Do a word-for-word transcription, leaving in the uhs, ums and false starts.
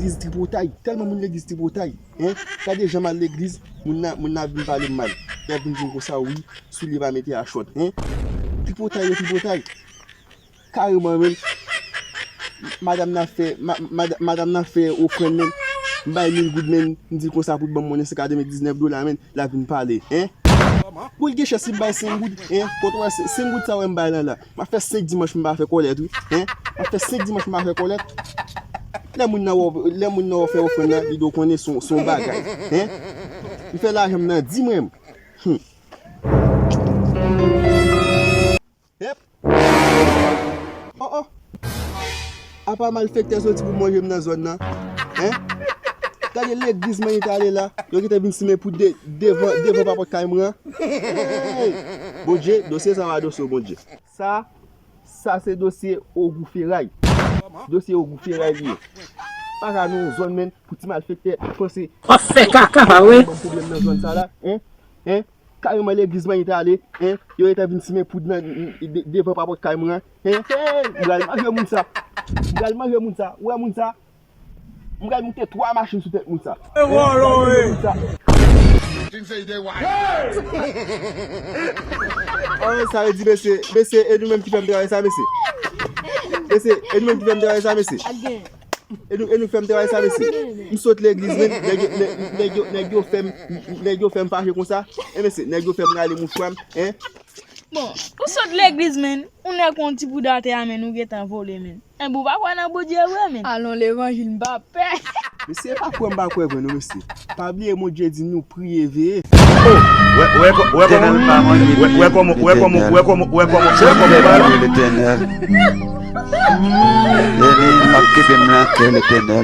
Legliz tripotay, tèlman moun legliz tripotay, en. Gade jan m al legliz, moun nan, moun nan ap vin pale m mal. Y ap vin di m konsa, wi, soulye pa mete a chòt, en. Tripotay yo tripotay. Kareman, men. Madanm nan fè, ma, mad, madanm nan fè ofrann, men. M bay mil goud, men. M di l konsa pou l ban m monnen san katrevendiznèf dola, men. L ap vin pale, en. Pou l gen chans, si m bay senk goud, en. Kote w wè se, senk goud sa w wè m bay lan la. M ap fè senk dimanch m pa fè kòlèt, wi, en. M ap fè senk dimanch m pa fè kòlèt. Lè moun nan wè, lè moun nan wè w fè ofrann nan, li dwe konnen se yon, se yon bagay, en. M fè lajan m nan di mwen. Hmm. Ep! Oh, oh! Apa malfektè soti pou manje m nan zòn nan? En? Gade legliz mwen li t ale la. Yo gentan vin simen poud de, devan, devan papòt kay mwen an. Hey! Bondye, dosye sa va dosye w, Bondye. Sa, sa se dosye ogou feray. Dosye ogou feray li ye. Pa ka nan yon zòn, men, pou ti malfektè panse. W ap fè kaka, pa vre? Ban m pwoblèm nan zòn sa la, en? En? Kareman legliz mwen li t ale, en, yo gentan vin simen poud nan, de, devan papòt kay mwen an. En, hey, m pral manje moun sa. M pral manje moun sa. Ou wè moun sa? M pral moute twa machin sou tèt moun sa. En, m pral manje moun sa. Ah, sa vle di, mesye, mesye, e nou menm ki fè m travay sa, mesye? Mesye, e nou menm ki fè m travay sa, mesye? E nou, e nou fè m travay sa, mesye. M sot legliz, men, nèg yo, nèg, nèg yo, nèg yo fè m, nèg yo fè m fache konsa. E, mesye, nèg yo fè m rale mouchwa m, en. Bon, ou sot legliz, men, ou nèg yon ti poud atè a, men, ou gentan vole, men. Enben, ou pa kwè nan Bondye vre, men. Alon levanjil, m pa pè. Mesye, pa kwè m pa kwè vre, non, mesye. Pa bliye, Bondye di nou priye, veye. Oh, wè, wè, wè kòman, wè, wè kòman, wè kòman, wè kòman, wè kòman, wè kòman, wè kòman, Letènèl. Letènèl, m ap kenbe m nan kè, Letènèl.